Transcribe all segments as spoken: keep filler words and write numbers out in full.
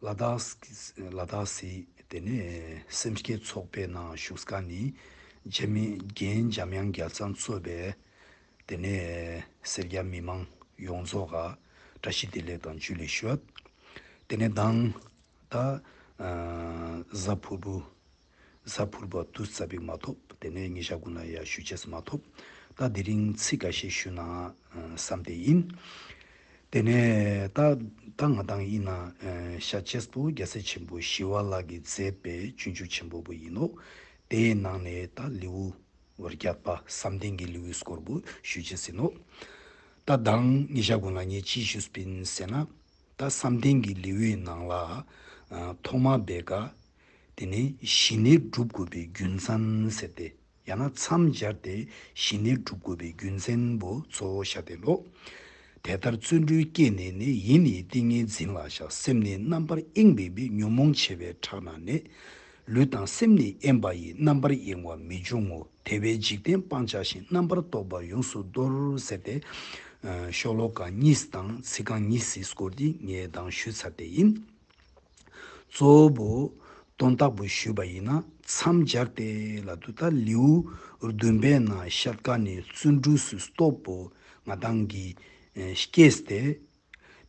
ལ་དྭགས་ལ་དྭགས་སི་དེ་ནས་སེམས་བསྐྱེད་ཚོགས་པའི་ནང་བཞུགས་ཀ་ནི་འཇམ་རྒན་འཇམ་དབྱངས་རྒྱལ་མཚན་གཙོས་པའི་དེ་ནས་སེར་སྐྱ་མི་མང་ཡོངས་རྫོགས་ཀ་བཀྲ་ཤིས་བདེ་ལེགས་དང་ཇུ་ལེ་ཞུ། དེ་ནས་མདང་ད་གཟའ་ཕུར་བུ་གཟའ་ཕུར་བུ་དུས་ཙ་པིག་མ་ཐོབ། དེ་ནས་ཉི་ཤ་གུན་ལ་ཡ་ཞུ་ཅེས་མ་ཐོབ། ད་དེ་རིང་ཚིག་ཁ་ཤས་ཞུ་ན་བསམ་སྟེ་ཡིན། དེ་ནས་ད་ད་ང་དང་ཡིན་ན་ཤད་ཅེས་པོ་རྒྱལ་སྲས་ཆེན་པོ་ཞི་བ་ལྷ་གིས་མཛད་པའི་སྤྱོད་འཇུག་ཆེན་པོ་བོ་ཡིན་ནོག། དེའི་ནང་ནས་ད་ལེའུ་བརྒྱད་པ་བསམ་གཏན་གྱི་ལེའུའི་སྐོར་བོ་ཞུ་ཅེས་ཡིན་ནོག། ད་མདང་ཉི་ཤ་གུན་ལ་ངས་ཅི་ཞུས་པིན་ཟེར་ན། ད་བསམ་གཏན་གྱི་ལེའུའི་ནང་ལ་ཐོག་མ་བེ་ཀ་དེ་ནས་ཞི་གནས་སྒྲུབ་དགོས་པའི་རྒྱུ་མཚན་ཟེར་ཏེ་ཡང་ན་མཚམས་སྦྱར་ཏེ་ཞི་གནས་སྒྲུབ་དགོས་པའི་རྒྱུ་མཚན་བོ་གཙོ་བོ་ཤད་དེ་ནོག། དེ་ལྟར་བརྩོན་འགྲུས་བསྐྱེད་ནས་ནི། ཡིད་ནི་ཏིང་ངེ་འཛིན་ལ་བཞག། སེམས་ནི་རྣམ་པར་གཡེང་བའི་མི། ཉོན་མོངས་ཆེ་བས་ཕྲག་ན་ནི། ལུས་དང་སེམས་ནི་དབེན་པ་ཡིས། རྣམ་པར་གཡེང་བ་མི་འབྱུང་ངོ་། དེ་བས་འཇིག་རྟེན་སྤང་བྱ་ཞིང་། རྣམ་པར་རྟོག་པ་ཡོངས་སུ་དོར། ཟེར་ཏེ་ཤོ་ལོ་ཀ་གཉིས་དང་ཚིག་རྐང་གཉིས་སི་སྐོར་དེ་ངས་མདང་ཞུས་ཚར་ཏེ་ཡིན། གཙོ་བོ་དོན་དག་པོ་ཞུས་པ་ཡིན་ན་མཚམས་སྦྱར་ཏེ་ལ་དུ་ད་ལེའུ་བདུན་པའི་ནང་ཤད་ཀ་ནས་བརྩོན་འགྲུས་སི་སྟོབས་པོ་ང་དང་གིས་སྐྱེས་ཏེ།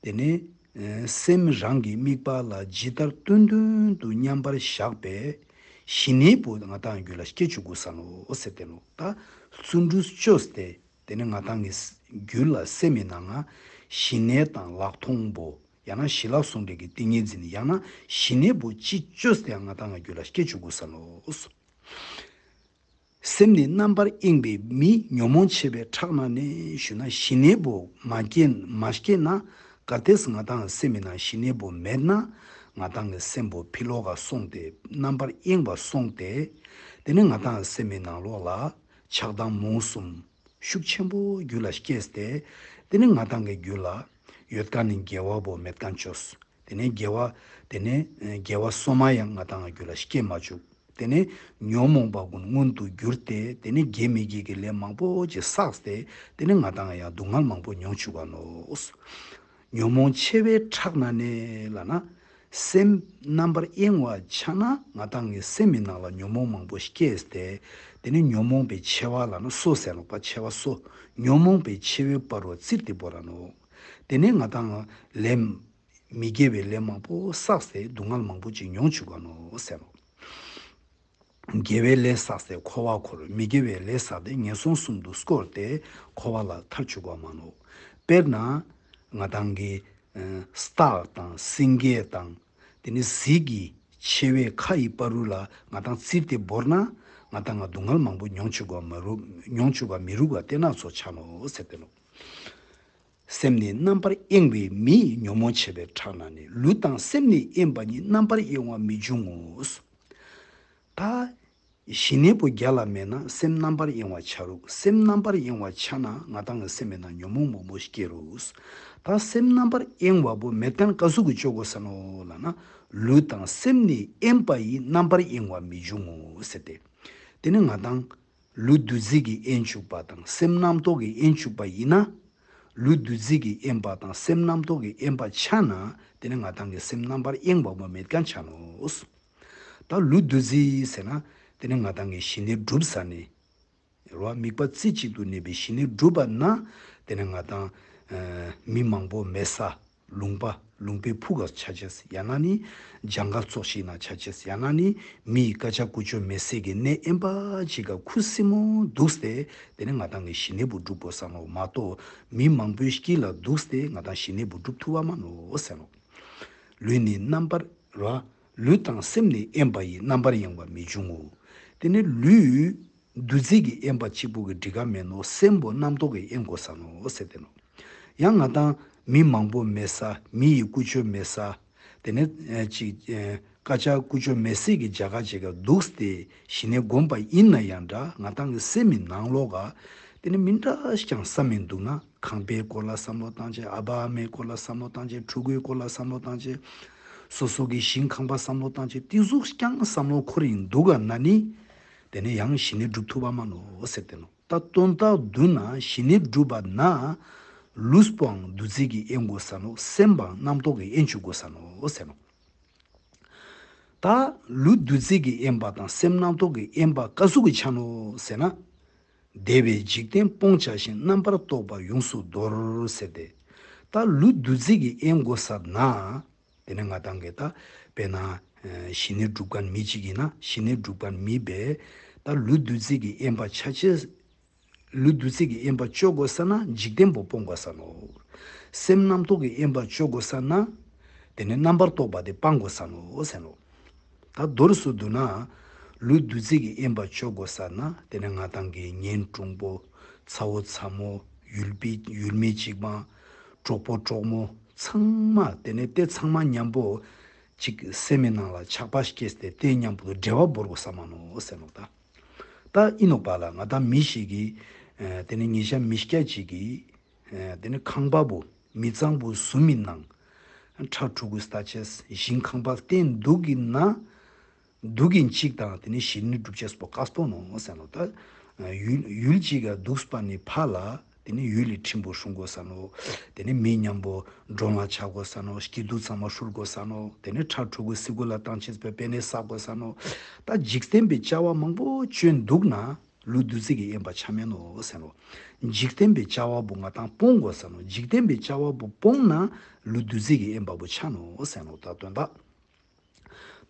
དེ་ནས་སེམས་རང་གི་དམིགས་པ་ལ་ཇི་ལྟར་བསྟུན་བསྟུན་དུ་མཉམ་པར་བཞག་པའི་ཞི་གནས་པོ་ང་དང་རྒྱུད་ལ་སྐྱེ་བཅུག་དགོས་ས་ནོག་ཟེར་ཏེ་ནོག། ད་བརྩོན་འགྲུས་བཅོས་ཏེ་དེ་ནས་ང་དང་གི་རྒྱུད་ལ་སེམས་མི་ནང་ང་ཞི་གནས་དང་ལྷག་མཐོང་པོ་ཡང་ན་ཞི་ལྷག་ཟུང་འབྲེལ་གྱི་ཏིང་ངེ་འཛིན་ཡང་ན་ཞི་གནས་པོ་ཅི་བཅོས་ཏེ་ང་དང་གི་རྒྱུད་ལ་སྐྱེ་བཅུག་དགོས་ས་ནོག། སེམས་ནི་རྣམ་པར་གཡེང་བའི་མི། ཉོན་མོངས་ཆེ་བས་ཕྲག་ན་ནི། ཞུ་ན་ཞི་གནས་པོ་མ་སྐྱེས་མ་སྐྱེས་ན་གལ་ཏེ་ང་དང་སེམས་མི་ནང་ཞི་གནས་པོ་མེད་ན་ང་དང་གི་སེམས་པོ་ཕི་ལོག་ག་སོང་སྟེ་རྣམ་པར་གཡེང་བ་སོང་སྟེ་དེ་ནས་ང་དང་སེམས་མི་ནང་ལོགས་ལ་ཆགས་སྡང་རྨོངས་གསུམ་ཤུགས་ཆེན་པོ་རྒྱུད་ལ་སྐྱེས་ཏེ་དེ་ནས་ང་དང་གི་རྒྱུད་ལ་ཡོད་ཀ་ནི་དགེ་བ་བོ་མེད་ཀ་བཅོས། དེ་ནས་དགེ་བ་དེ་ནས་དགེ་བ་སོ་མ་ཡང་ང་དང་གི་རྒྱུད་ལ་སྐྱེ་མ་བཅུག། དེ་ནས་ཉོན་མོངས་པ་ཀུན་མངོན་དུ་གྱུར་ཏེ་དེ་ནས་དགེ་མི་དགེ་གི་ལས་མང་པོ་ཅིག་བསགས་ཏེ་དེ་ནས་ང་དང་ཡང་སྡུག་བསྔལ་མང་པོ་མྱོང་བཅུག་ག་ནོག། ཉོན་མོངས་ཆེ་བས་ཕྲག་ན་ནི་ལབ་ན་སེམས་རྣམ་པར་གཡེང་བ་ཆ་ན་ང་དང་གི་སེམས་མི་ནང་ལ་ཉོན་མོངས་མང་པོ་སྐྱེས་ཏེ་དེ་ནས་ཉོན་མོངས་པའི་ཆེ་བ་ལབ་ན་སོ་ཟེར་ནོག་པ། ཆེ་བ་སོ། ཉོན་མོངས་པའི་ཆེ་བའི་སྤར་བ་བཙིར་ཏེ་བོར་ར་ནོག། དེ་ནས་ང་དང་ལས་མི་དགེ་བའི་ལས་མང་པོ་བསགས་ཏེ་སྡུག་བསྔལ་མང་པོ་ཅིག་མྱོང་བཅུག་ག་ནོག་ཟེར་ནོག། དགེ་བའི་ལས་བསགས་ཏེ་འཁོར་བ་འཁོར། མི་དགེ་བའི་ལས་བསགས་ཏེ་ངན་སོང་གསུམ་དུ་བསྐོར་ཏེ་འཁོར་བ་ལ་ཐར་བཅུག་ག་མ་ནོག། དཔེར་ན་ང་དང་གི་སྟག་དང་སེང་གེ་དང་དེ་ནས་གཟིག་གི་ཆེ་བའི་ཁ་ཡི་སྤར་བ་ལ་ང་དང་བཙིར་ཏེ་བོར་ན་ང་དང་ང་སྡུག་བསྔལ་མང་པོ་མྱོང་བཅུག་ག་མི་རུག་མྱོང་བཅུག་ག་མི་རུག་ག་དེ་ན་ཚོ་ཆ་ནོག་ཟེར་ཏེ་ནོག། སེམས་ནི་རྣམ་པར་གཡེང་བའི་མི། ཉོན་མོངས་ཆེ་བས་ཕྲག་ན་ནི། ལུས་དང་སེམས་ནི་དབེན་པ་ཉིད། རྣམ་པར་གཡེང་བ་མི་འབྱུང་ངོ་། ད་ཞི་གནས་པོ་རྒྱུད་ལ་མེད་ན་སེམས་རྣམ་པར་གཡེང་བ་ཆ་རུག། སེམས་རྣམ་པར་གཡེང་བ་ཆ་ན་ང་དང་གི་སེམས་མི་ནང་ཉོན་མོངས་མང་པོ་སྐྱེ་རུག། ད་སེམས་རྣམ་པར་གཡེང་བ་པོ་མེད་མཁན་ཀ་ཟུག་གི་བཅོ་དགོས་ས་ནོག་ལབ་ན་ལུས་དང་སེམས་ནི་དབེན་པ་ཡིས། རྣམ་པར་གཡེང་བ་མི་འབྱུང་ངོ་ཟེར་ཏེ། དེ་ནི་ང་དང་ལུས་འདུ་འཛི་གིས་དབེན་བཅུག་པ་དང་སེམས་རྣམ་རྟོག་གིས་དབེན་བཅུག་པ་ཡིན་ན། ལུས་འདུ་འཛི་གིས་དབེན་པ་དང་སེམས་རྣམ་རྟོག་གིས་དབེན་པ་ཆ་ན་དེ་ནི་ང་དང་གི་སེམས་རྣམ་པར་གཡེང་བ་པོ་མེད་མཁན་ཆ་ནོག། ད་ལུས་འདུ་འཛི་ཟེར་ན་དེ་ནི་ང་དང་གི་ཞི་གནས་སྒྲུབ་ས་ནི་རོ་དམིགས་པ་རྩེ་གཅིག་ཏུ་གནས་པའི་ཞི་གནས་སྒྲུབ་པ་ན་དེ་ནི་ང་དང་མི་མང་པོ་མེད་ས། ལུང་པ་ལུང་པའི་ཕུག་ག་ཆ་ཅེས་ཡང་ན་ནི་གྱངས་ཁ་ཙོགས་ཤིག་ན་ཆ་ཅེས་ཡང་ན་ནི་མི་ཡི་སྐད་ཆ་ཀུ་ཅོ་མེད་སའི་གི་གནས་དབེན་པ་ཅིག་ག་ཁུ་སིམ་མོ་འདུག་སྟེ་དེ་ནི་ང་དང་གི་ཞི་གནས་པོ་སྒྲུབ་དགོས་ས་ནོག་མ་གཏོགས་མི་མང་པོའི་དཀྱིལ་ལ་འདུག་སྟེ་ང་དང་ཞི་གནས་པོ་སྒྲུབ་ཐུབ་བ་མ་ནོག་ཟེར་ནོག། ལུས་ནི་རྣམ་པར་རོ། ལུས་དང་སེམས་ནི་དབེན་པ་ཡིས། རྣམ་པར་གཡེང་བ་མི་འབྱུང་ངོ་། དེ་ནི་ལུས་འདུ་འཛི་གིས་དབེན་པ་གཅིག་པོ་གི་འགྲིག་ག་མེད་ནོག། སེམས་པོ་རྣམ་རྟོག་གིས་དབེན་དགོས་ས་ནོག་ཟེར་ཏེ་ནོག། ཡང་ང་དང་མི་མང་པོ་མེད་ས་མི་ཡི་ཀུ་ཅོ་མེད་ས་དེ་ནི་ཅིག་སྐད་ཆ་ཀུ་ཅོ་མེད་སའི་གི་རྒྱ་གར་ཅིག་ག་འདུག་སྟེ་ཞི་གནས་སྒོམ་པ་ཡིན་ན་ཡང་འདྲ་ང་དང་གི་སེམས་མི་ནང་ལོགས་ག་དེ་ནི་མི་འདྲ་ཞིག་ཀྱང་བསམ་མི་འདུག་ན། ཁང་པའི་སྐོར་ལ་བསམ་བློ་བཏང་ཅེས། ཨ་བ་ཨ་མའི་སྐོར་ལ་བསམ་བློ་བཏང་ཅེས། ཕྲུ་གུའི་སྐོར་ལ་བསམ་བློ་བཏང་ཅེས། སོ་སོ་གི་ཞིང་ཁང་པ་བསམ་བློ་བཏང་ཅེས། ཏེ་ཟུག་ཀྱང་བསམ་བློ་འཁོར་རིན་འདུག་ག་ན་ནི། དེ་ནས་ཡང་ཞི་གནས་སྒྲུབ་ཐུབ་པ་མ་ནོག་ཟེར་ཏེ་ནོག། ད་དོན་དག་བསྡུ་ན་ཞི་གནས་སྒྲུབ་པ་ན། ལུས་པོའང་འདུ་འཛི་གིས་དབེན་དགོས་ས་ནོག། སེམས་པའང་རྣམ་རྟོག་གིས་དབེན་བཅུག་དགོས་ས་ནོག་ཟེར་ནོག། ད་ལུས་བདུད་རྩི་གི་དབེན་པ་དང་སེམས་རྣམ་རྟོག་གི་དབེན་པ་ཀ་ཟུག་གི་ཆ་ནོག་ཟེར་ན། དེ་བས་འཇིག་རྟེན་སྤོང་བྱ་ཞིང་རྣམ་པར་རྟོག་པ་ཡོངས་སུ་དོར་ཟེར་ཏེ། ད་ལུས་བདུད་རྩི་གི་དབེན་དགོས་ས་ན། དེ་ནས་ང་དང་གི་ད་དཔེར་ན་ཞི་གནས་སྒྲུབ་མཁན་མི་ཅིག་ཡིན་ན་ཞི་གནས་སྒྲུབ་མཁན་མི་བས་ད་ལུས་བདུད་རྩི་གི་དབེན་པ་ཆ་ཅེས། ལུས་བདུད་རྩི་གི་དབེན་པ་ཅོ་དགོས་ས་ན་འཇིག་རྟེན་པོ་སྤོང་དགོས་ས་ནོག་སེམས་རྣམ་རྟོག་གི་དབེན་པ་ཅོ་དགོས་ས་ན། དེ་ནས་རྣམ་པར་རྟོག་པ་དེ་སྤང་དགོས་ས་ནོག་ཟེར་ནོག་ད་མདོར་སུ་བསྡུ་ན། ལུས་བདུད་རྩི་གི་དབེན་པ་ཅོ་དགོས་ས་ན་དེ་ནས་ང་དང་གི་གཉེན་དྲུང་པོ། ཚ་བོ་ཚ་མོ། ཡུལ་པི་ཡུལ་མི་གཅིག་མ། གྲོགས་པོ་གྲོགས་མོ། ཚང་མ་དེ་ནས་དེ་ཚང་མ་མཉམ་པོ། གཅིག་སེམས་མི་ནང་ལ་ཆགས་པ་སྐྱེས་ཏེ་དེ་མཉམ་པོ་འབྲེལ་བ་བོར་དགོས་ས་མ་ནོག་ཟེར་ནོག་ད། ད་ཨིན་ནོག་པ་ལ་ང་དང་མི་ཞིག་གི། དེ་ནས་ཉེ་ཞ་མི་སྐྱ་ཅིག་གི། དེ་ནས་ཁང་པ་བོ་མི་གཙང་བོ་བཟུམ་མི་ནང་། ཁྲ་ཕྲུ་གུ་ལྟ་ཅེས་ཞིང་ཁང་པ་བསྟན་འདུག་གི་ན། འདུག་གིན་གཅིག་དང་དེ་ནས་ཞི་གནས་སྒྲུབ་ཅེས་པོ་ཀ་སྤོ་ནོག་ཟེར་ནོག་ད། ཡུལ་ཡུལ་གཅིག་ག་འདུག་པ་ནི་ཕ་ལ། དེ་ནས་ཡུལ་ལི་ཁྲིམས་པོ་སྲུང་དགོས་ས་ནོག་དེ་ནས་མི་མཉམ་པོ་མགྲོན་ལ་ཆ་དགོས་ས་ནོག་སྐྱིད་སྡུག་ཚང་མ་ཧྲུལ་དགོས་ས་ནོག་དེ་ནས་ཁྲ་ཕྲུ་གུ་སི་གུ་ལ་བཏང་ཅེས་པའི་པེ་ནེ་ས་དགོས་ས་ནོག་ད་འཇིག་རྟེན་པའི་བྱ་བ་མང་པོ་ཅོ་འདུག་ན་ལུས་བདུད་རྩི་གི་དབེན་པ་ཆ་མེད་ནོག་ཟེར་ནོག་འཇིག་རྟེན་པའི་བྱ་བ་བོ་ང་དང་སྤོང་དགོས་ས་ནོག་འཇིག་རྟེན་པའི་བྱ་བ་བོ་སྤོང་ན་ལུས་བདུད་རྩི་གི་དབེན་པ་བོ་ཆ་ནོག་ཟེར་ནོག་ད་དོན་དག་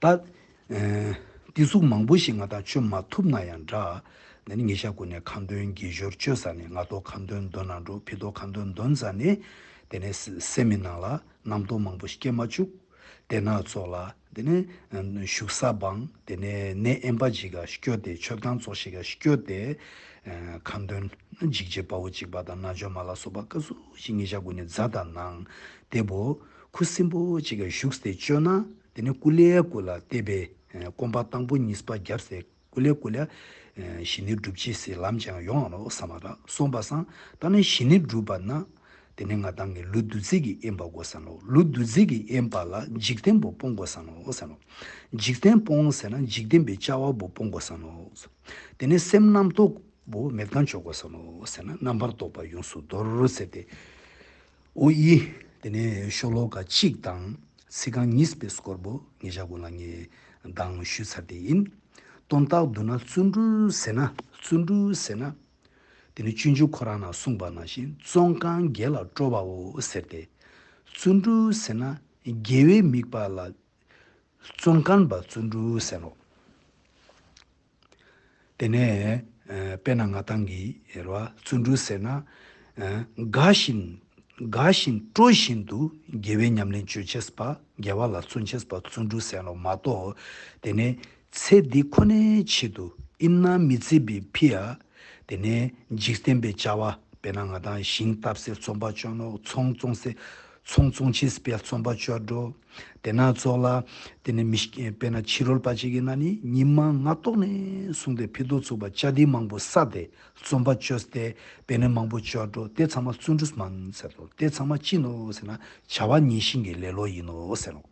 ད། ཨེ། ཏེ་ཟུག་མང་པོ་ཞིག་ང་དང་ཅོ་མ་ཐུབ་ན་ཡང་འདྲ། དེ་ནི་ཉེ་ཞ་གུན་ནི་ཁ་འདོན་དགེ་སྦྱོར་ཅོ་ས་ནི་ང་ཏོ་ཁ་འདོན་འདོན་ན་འགྲོ་ཕི་ཏོ་ཁ་འདོན་འདོན་ས་ནི། དེ་ནི་སེམས་སི་ནང་ལ་རྣམ་རྟོག་མང་པོ་སྐྱེ་མ་བཅུག་དེ་ན་ཙོགས་ལ་དེ་ནི་བཞུགས་ས་བང་དེ་ནི་གནས་དབེན་པ་ཞིག་ག་སྐྱོད་དེ་མཆོད་ཁང་ཙོགས་ཤིག་ག་སྐྱོད་དེ། ཁ་འདོན་འཇིགས་བྱེད་དཔའ་བོ་གཅིག་པ་དང་རྣལ་འབྱོར་མ་ལ་སོགས་པ་ཀ་ཟུག་ཞིག་ཉེ་ཞ་གུན་ནི་མཛད་དང་གནང་། དེ་བོ་ཁུ་སིམ་པོ་ཅིག་ག་བཞུགས་ཏེ་ཅོ་ན། དེ་ནི་ཀུ་ལེ་ཀུ་ལ་དེ་བས་གོམ་པ་དང་པོ་གཉིས་པ་བརྒྱབ་སྟེ་ཀུ་ལེ་ཀུ་ལེ་ཞི་གནས་སྒྲུབ་ཅེས་སི་ལམ་ཅང་ཡོང་ང་ནོག་བསམ་པ་ར་སོང་པ་སང་ད་ནི་ཞི་གནས་སྒྲུབ་པ་ན་དེ་ནི་ང་དང་གི་ལུས་བདུད་རྩི་གི་དབེན་པ་དགོས་ས་ནོག་ལུས་བདུད་རྩི་གི་དབེན་པ་ལ་འཇིག་རྟེན་པོ་སྤོང་དགོས་ས་ནོག་ཟེར་ནོག་འཇིག་རྟེན་སྤོང་ཟེར་ན་འཇིག་རྟེན་པའི་བྱ་བ་བོ་སྤོང་དགོས་ས་ནོག་དེ་ནི་སེམས་རྣམ་རྟོག་བོ་མེད་མཁན་ཅོ་དགོས་ས་ནོག་ཟེར་ན་རྣམ་པར་རྟོག་པ་ཡོངས་སུ་དོར་ཟེར་ཏེ། འོ་ཡི། དེ་ནས་ཤོ་ལོ་ཀ་གཅིག་དང་ཚིག་རྐང་གཉིས་པའི་སྐོར་བོ་ཉེ་ཞ་གུན་ལ་ངས་མདང་ཞུས་ཚར་ཏེ་ཡིན། དོན་དག་བསྡུ་ན་བརྩོན་འགྲུས་ཟེར་ན་བརྩོན་འགྲུས་ཟེར་ན། དེ་ནི་སྤྱོད་འཇུག་ཁོ་རང་ན་གསུངས་པ་ནང་བཞིན་བརྩོན་གང་དགེ་ལ་སྤྲོ་བའོ་ཟེར་ཏེ། བརྩོན་འགྲུས་ཟེར་ན་དགེ་བའི་དམིགས་པ་ལ། བརྩོན་མཁན་པ་བརྩོན་འགྲུས་ཟེར་ནོག་དེ་ནས་དཔེར་ན་ང་དང་གི་ཡེར་བ་བརྩོན་འགྲུས་ཟེར་ན་དགའ་བཞིན་དགའ་བཞིན་སྤྲོ་བཞིན་དུ་དགེ་བའི་ཉམས་ལེན་ཅོ་ཅེས་པ་དགེ་བ་ལ་བརྩོན་ཅེས་པ་བརྩོན་འགྲུས་ཟེར་ནོག་མ་གཏོགས། དེ་ནས་ཚེ་འདི་ཁོ་ནའི་ཆེད་དུ་ཨིན་ན་མི་ཚེ་བའི་ཕི་ཡ། དེ་ནས་འཇིག་རྟེན་པའི་བྱ་བ་དཔེར་ན་ང་དང་ཞིང་བཏབ་སའི་བརྩོན་པ་ཅོ་ནོག་ཚོང་བཙོང་སའི་ཚོང་བཙོང་ཅེས་པའི་བརྩོན་པ་ཅོ་འགྲོ། དེ་ན་ཙོགས་ལ། དེ་ནི་མི་ཤི་དཔེར་ན་ཕྱི་རོལ་པ་ཅིག་ཡིན་ན་ནི་ཉི་མ་སྔ་ཏོག་ནས་བཟུང་སྟེ་ཕི་ཏོ་ཚུགས་པ་ཅ་དི་མང་པོ་ཟ་སྟེ་བརྩོན་པ་ཅོས་ཏེ་དཔེ་ནི་མང་པོ་ཅོ་འགྲོ་དེ་ཚང་མ་བརྩོན་འགྲུས་མན་ཟེར་ཏོ་དེ་ཚང་མ་ཅི་ནོག་ཟེར་ན་བྱ་བ་ཉིན་ཞིང་གི་ལེ་ལོ་ཡིན་ནོག་ཟེར་ནོག་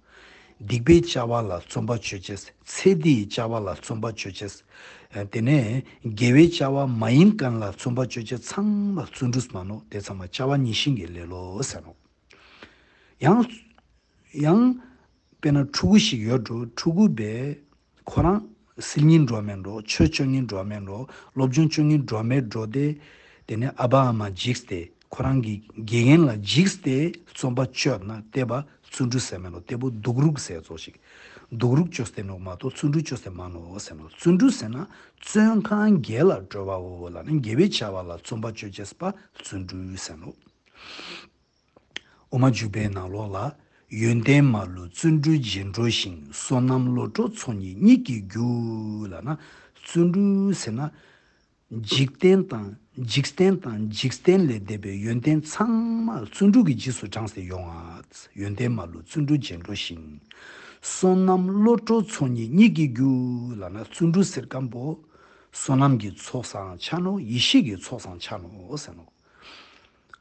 སྡིག་པའི་བྱ་བ་ལ་བརྩོན་པ་ཅོ་ཅེས་ཚེ་འདིའི་བྱ་བ་ལ་བརྩོན་པ་ཅོ་ཅེས། དེ་ནས་དགེ་བའི་བྱ་བ་མ་ཡིན་མཁན་ལ་བརྩོན་པ་ཅོ་ཅེས་ཚང་མ་བརྩོན་འགྲུས་མན་ནོག་དེ་ཚང་མ་བྱ་བ་ཉིན་ཞིང་གི་ལེ་ལོ་ཟེར་ནོག་ཡང་། ཡང་། དཔེར་ན་ཕྲུ་གུ་ཞིག་ཡོད་འགྲོ་ཕྲུ་གུ་བས་ཁོ་རང་སིལ་ཉིན་འགྲོ་མེད་འགྲོ་ཆོས་ཅོ་ཉིན་འགྲོ་མེད་འགྲོ་སློབ་སྦྱོང་ཅོ་ཉིན་འགྲོ་མེད་འགྲོ་དེ། དེ་ནས་ཨ་བ་ཨ་མ་འཇིགས་ཏེ་ཁོ་རང་གི་དགེ་རྒན་ལ་འཇིགས་ཏེ་བརྩོན་པ་ཅོས་ན་དེ་བ་བརྩོན་འགྲུས་ཟེར་མེད་འགྲོ་དེ་བོ་སྡུག་རུས་ཟེར་ཙོགས་ཤིག་སྡུག་རུས་ཅོས་ཏེ་ནོག་མ་གཏོགས་བརྩོན་འགྲུས་ཅོས་ཏེ་མན་ནོག་ཟེར་ནོག་བརྩོན་འགྲུས་ཟེར་ན་བརྩོན་གང་དགེ་ལ་སྤྲོ་བའོ་ལ་ནི་དགེ་བའི་བྱ་བ་ལ་བརྩོན་པ་ཅོ་ཅེས་པ་བརྩོན་འགྲུས་ཟེར་ནོག་འོ་མ་འཇུག་པའི་ནང་ལོགས་ལ། ཡོན་ཏན་མ་ལུས་བརྩོན་འགྲུས་རྗེས་འགྲོ་ཞིང་། བསོད་ནམས་བློ་གྲོས་ཚོགས་གཉིས་གཉིས་ཀྱི་རྒྱུ། ལབ་ན། བརྩོན་འགྲུས་ཟེར་ན། འཇིག་རྟེན་དང་འཇིག་རྟེན་དང་འཇིག་རྟེན་ལས་འདས་པའི་ཡོན་ཏན་ཚང་མ་བརྩོན་འགྲུས་ཀྱི་རྗེས་སུ་འབྲངས་ཏེ་ཡོང་ང་། ཡོན་ཏན་མ་ལུས་བརྩོན་འགྲུས་རྗེས་འགྲོ་ཞིང་། བསོད་ནམས་བློ་གྲོས་ཚོགས་གཉིས་གཉིས་ཀྱི་རྒྱུ། ལབ་ན་བརྩོན་འགྲུས་ཟེར་མཁན་པོ། བསོད་ནམས་ཀྱི་ཚོགས་སང་ཆ་ནོག་ཡེ་ཤེས་ཀྱི་ཚོགས་སང་ཆ་ནོག་ཟེར་ནོག་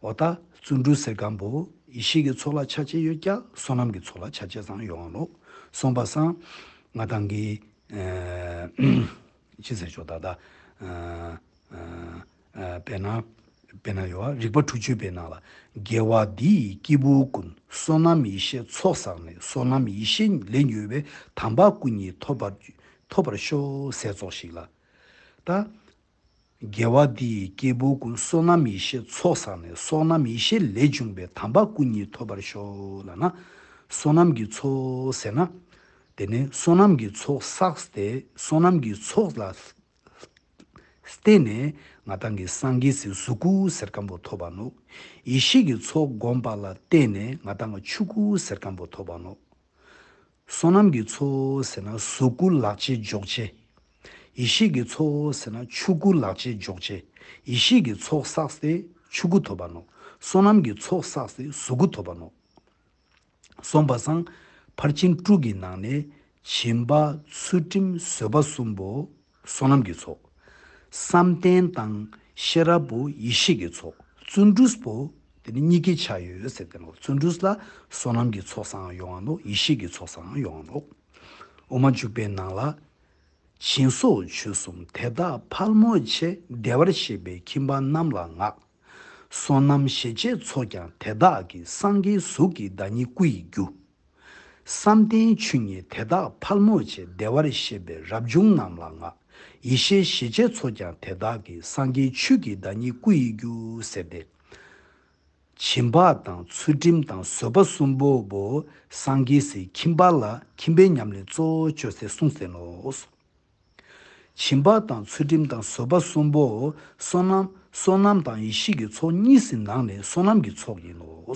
འོ་ད་བརྩོན་འགྲུས་ཟེར་མཁན་པོ་ཡེ་ཤེས་ཀྱི་ཚོགས་ལ་ཆ་ཅེས་ཡོད་ཀྱག་བསོད་ནམས་ཀྱི་ཚོགས་ལ་ཆ་ཅེས་སང་ཡོང་ང་ནོག་སོང་པ་སང་ང་དང་གི་ཨ་ཅི་ཟེར་ཆོག་ད་ད་ཨ་ཨ་དཔེར་ན་ དཔེར་ན་ཡོད་རིག་པ་དྲུག་ཅུ་པའི་ནང་ལ། དགེ་བ་འདི་ཡིས་སྐྱེས་བུ་ཀུན། བསོད་ནམས་ཡེ་ཤེས་ཚོགས་བསགས་ནས། བསོད་ནམས་ཡེ་ཤེས་ལས་བྱུང་བའི། དམ་པ་སྐུ་གཉིས་ཐོབ་པར་ཐོབ་པར་ཤོག་ཟེར་ཙོགས་ཤིག་ལ། ད་དགེ་བ་འདི་ཡིས་སྐྱེས་བུ་ཀུན། བསོད་ནམས་ཡེ་ཤེས་ཚོགས་བསགས་ནས། བསོད་ནམས་ཡེ་ཤེས་ལས་བྱུང་བའི། དམ་པ་སྐུ་གཉིས་ཐོབ་པར་ཤོག་ལབ་ན། བསོད་ནམས་ཀྱི་ཚོགས་ཟེར་ན། དེ་ནས་བསོད་ནམས་ཀྱི་ཚོགས་བསགས་ཏེ་བསོད་ནམས་ཀྱི་ཚོགས་ལ་བརྟེན་ནས་ང་ཏང་གི་སངས་རྒྱས་སི་གཟུགས་སྐུ་ཟེར་ཁན་པོ་ཐོབ་པ་ནོག། ཡེ་ཤེས་ཀྱི་ཚོགས་བསྒོམས་པ་ལ་བརྟེན་ནས་ང་ཏང་གི་ཆོས་སྐུ་ཟེར་ཁན་པོ་ཐོབ་པ་ནོག། བསོད་ནམས་ཀྱི་ཚོགས་ཟེར་ན་གཟུགས་སྐུ་ལག་ཆས་འཇོག་ཆས། ཡེ་ཤེས་ཀྱི་ཚོགས་ཟེར་ན་ཆོས་སྐུ་ལག་ཆས་འཇོག་ཆས། ཡེ་ཤེས་ཀྱི་ཚོགས་བསགས་ཏེ་ཆོས་སྐུ་ཐོབ་པ་ནོག། བསོད་ནམས་ཀྱི་ཚོགས་བསགས་ཏེ་གཟུགས་སྐུ་ཐོབ་པ་ནོག། སོང་པ་སང་ཕར་ཕྱིན་དྲུག་གི་ནང་ནས་སྦྱིན་པ་ཚུལ་ཁྲིམས་བཟོད་པ་གསུམ་པོ་བསོད་ནམས་ཀྱི་ཚོགས། བསམ་གཏན་དང་ཤེས་རབ་པོ་ཡེ་ཤེས་ཀྱི་ཚོགས། བརྩོན་འགྲུས་པོ་དེ་ནི་གཉིས་ཀའི་ཆ་ཡོད་ཟེར་ཏེ་ནོག། བརྩོན་འགྲུས་ལ་བསོད་ནམས་ཀྱི་ཚོགས་སང་ཡོང་ང་ནོག། ཡེ་ཤེས་ཀྱི་ཚོགས་སང་ཡོང་ང་ནོག། དབུ་མ་འཇུག་པའི་ནང་ལ། སྦྱིན་སོགས་ཆོས་གསུམ་དེ་དག་ཕལ་མོ་ཆེ། བདེ་བར་གཤེགས་པའི་ཁྱིམ་པ་རྣམས་ལ་བསྔགས། བསོད་ནམས་ཞེས་བྱའི་ཚོགས་ཀྱང་དེ་དག་གིས། སངས་རྒྱས་གཟུགས་ཀྱི་བདག་ཉིད་སྐུ་ཡི་རྒྱུ། བསམ་གཏན་ཆོས་ཉིད་དེ་དག་ཕལ་མོ་ཆེ། བདེ་བར་གཤེགས་པའི་རབ་བྱུང་རྣམས་ལ་བསྔགས། ཡེ་ཤེས་ཞེས་བྱའི་ཚོགས་ཀྱང་དེ་དག་གིས། སངས་རྒྱས་ཆོས་ཀྱི་བདག་ཉིད་སྐུ་ཡི་རྒྱུ་ཟེར་ཏེ། སྦྱིན་པ་དང་ཚུལ་ཁྲིམས་དང་བཟོད་པ་གསུམ་པོ་བོ་སངས་རྒྱས་སི་ཁྱིམ་པ་ལ་ཁྱིམ་པའི་ཉམས་ལེན་གཙོ་བོ་བཅོས་ཏེ་གསུངས་ཏེ་ནོག། སྦྱིན་པ་དང་ཚུལ་ཁྲིམས་དང་བཟོད་པ་གསུམ་པོ་བསོད་ནམས་བསོད་ནམས་དང་ཡེ་ཤེས་ཀྱི་ཚོགས་གཉིས་སི་ནང་ནས་བསོད་ནམས་ཀྱི་ཚོགས་ཡིན་ནོག།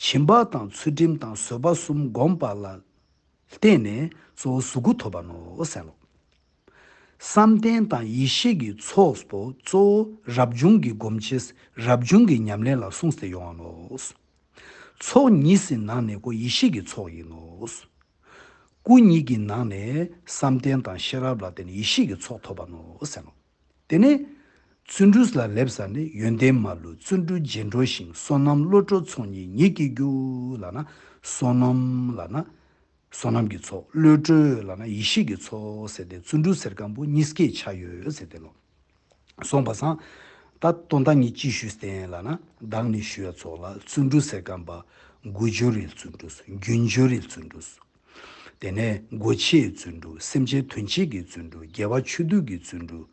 སྦྱིན་པ་དང་ཚུལ་ཁྲིམས་དང་བཟོད་པ་གསུམ་བསྒོམས་པ་ལ་བརྟེན་ནས་གཙོ་བོ་གཟུགས་སྐུ་ཐོབ་པ་ནོག་ཟེར་ནོག། བསམ་གཏན་དང་ཡེ་ཤེས་ཀྱི་ཚོགས་པོ་གཙོ་བོ་རབ་བྱུང་གི་སྒོམ་ཆེས་རབ་བྱུང་གི་ཉམས་ལེན་ལ་གསུངས་ཏེ་ཡོང་ང་ནོག། ཚོགས་གཉིས་སི་ནང་ནས་ཁོ་ཡེ་ཤེས་ཀྱི་ཚོགས་ཡིན་ནོག། སྐུ་གཉིས་ཀྱི་ནང་ནས་བསམ་གཏན་དང་ཤེས་རབ་ལ་བརྟེན་ནས་ཡེ་ཤེས་ཀྱི་ཚོགས་ཐོབ་པ་ནོག་ཟེར་ནོག། དེ་ནས་བརྩོན་འགྲུས་ལ་སླེབས་ས་ནས་ཡོན་ཏན་མ་ལུས་བརྩོན་འགྲུས་རྒྱས་འགྲོ་ཞིང་། བསོད་ནམས་བློ་གྲོས་ཚོགས་གཉིས་ཉིད་ཀྱི་རྒྱུ་ལབ་ན་བསོད་ནམས་ལབ་ན་བསོད་ནམས་ཀྱི་ཚོགས། བློ་གྲོས་ལབ་ན་ཡེ་ཤེས་ཀྱི་ཚོགས་ཟེར་ཏེ་བརྩོན་འགྲུས་ཟེར་ཁན་པོ་གཉིས་ཀའི་ཆ་ཡོད་ཟེར་ཏེ་ནོག། སོང་པ་སང་ད་དོན་དག་ངས་ཅི་ཞུས་ཏེ་ལབ་ན་མདང་ནས་ཞུ་ཡ་ཙོགས་ལ་བརྩོན་འགྲུས་ཟེར་ཁན་པོ་དགུ་འབྱོར་རི་བརྩོན་འགྲུས། རྒྱུ་འབྱོར་རི་བརྩོན་འགྲུས། དེ་ནས་སྒོ་ཕྱེའི་བརྩོན་འགྲུས། སེམས་ཅན་དོན་བྱེད་ཀྱི་བརྩོན་འགྲུས། དགེ་བ་ཆོས་སྡུད་ཀྱི་བརྩོན་འགྲུས།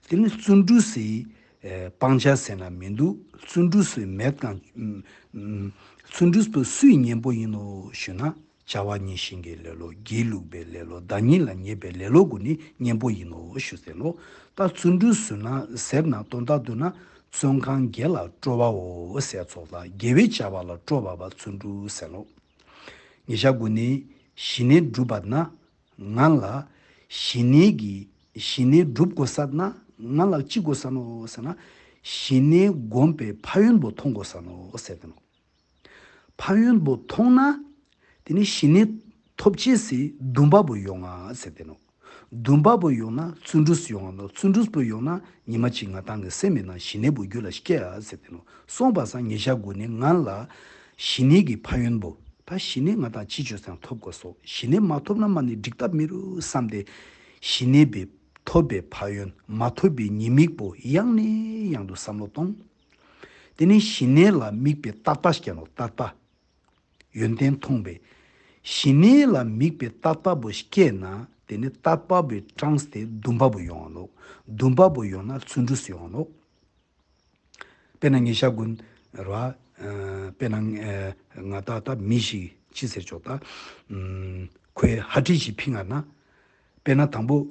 དེ་ནས་བརྩོན་འགྲུས་སི་ཨེ་སྤང་བྱ་ཟེར་ན་མི་འདུག། བརྩོན་འགྲུས་སི་མེད་ཀྱང་ཨུམ་ཨུམ་བརྩོན་འགྲུས་པོ་སུའི་གཉེན་པོ་ཡིན་ནོག་ཞུ་ན། བྱ་བ་ཉེར་ཞི་གི་ལེ་ལོ། སྒྱིད་ལུག་པའི་ལེ་ལོ། བདག་ཉིད་ལ་ཉེས་པའི་ལེ་ལོ་ཀུན་ནི་གཉེན་པོ་ཡིན་ནོག་ཞུ་ཟེར་ནོག། ད་བརྩོན་འགྲུས་ཟེར་ན་ཟེར་ན་དོན་དག་བསྡུ་ན་བརྩོན་གང་དགེ་ལ་སྤྲོ་བའོ་ཟེར་ཙོགས་ལ་དགེ་བའི་བྱ་བ་ལ་སྤྲོ་བ་བ་བརྩོན་འགྲུས་ཟེར་ནོག། ཉེ་ཞ་གུན་ནི་ཞི་གནས་སྒྲུབ་པ་ན་ང་ལ་ཞི་གནས་ཀྱི་ཞི་གནས་སྒྲུབ་དགོས་ས་ན་ང་ལ་ཅི་དགོས་ས་ནོག་ཟེར་ན་ཞི་གནས་སྒོམ་པའི་ཕན་ཡོན་པོ་མཐོང་དགོས་ས་ནོག་ཟེར་ཏེ་ནོག། ཕན་ཡོན་པོ་མཐོང་ན་དེ་ནི་ཞི་གནས་ཐོབ་ཅེས་སི་འདུན་པ་པོ་ཡོང་ང་ཟེར་ཏེ་ནོག། འདུན་པ་པོ་ཡོང་ན་བརྩོན་འགྲུས་ཡོང་ང་ནོག། བརྩོན་འགྲུས་པོ་ཡོང་ན་ཉི་མ་གཅིག་ང་ཏང་གི་སེམས་མི་ནང་ཞི་གནས་པོ་རྒྱུད་ལ་སྐྱེ་ཡ་ཟེར་ཏེ་ནོག། སོང་པ་སང་ཉེ་ཞ་གུན་ནི་ང་ལ་ཞི་གནས་ཀྱི་ཕན་ཡོན་པོ་ད་ཞི་གནས་ང་ཏང་ཅི་བཅོས་སང་ཐོབ་དགོས་སོ། ཞི་གནས་མ་ཐོབ་ན་མ་ནི་འགྲིག་ཐབས་མི་རུག་བསམ་སྟེ་ཞི་གནས་པའི་ཐོབ་པའི་ཕན་ཡོན་མ་ཐོབ་པའི་ཉེས་དམིགས་པོ་ཡང་ནས་ཡང་དུ་བསམ་བློ་གཏོང་། དེ་ནས་ཞི་གནས་ལ་དམིགས་པའི་དད་པ་སྐྱེ་ནོག། དད་པ། ཡོན་ཏན་མཐོང་བས། ཞི་གནས་ལ་དམིགས་པའི་དད་པ་པོ་སྐྱེས་ན་དེ་ནི་དད་པ་པོའི་གྲངས་ཏེ་འདུན་པ་པོ་ཡོང་ང་ནོག། འདུན་པ་པོ་ཡོང་ན་བརྩོན་འགྲུས་ཡོང་ང་ནོག། དཔེར་ན་ཉེ་ཞ་གུན་ར་དཔེར་ན་ང་ཏང་ད་མི་ཞིག་ཅི་ཟེར་ཆོག་ད་ཁོའི་ཧ་ཏི་ཞིག་ཕིང་ང་ན། དཔེར་ན་དང་པོ་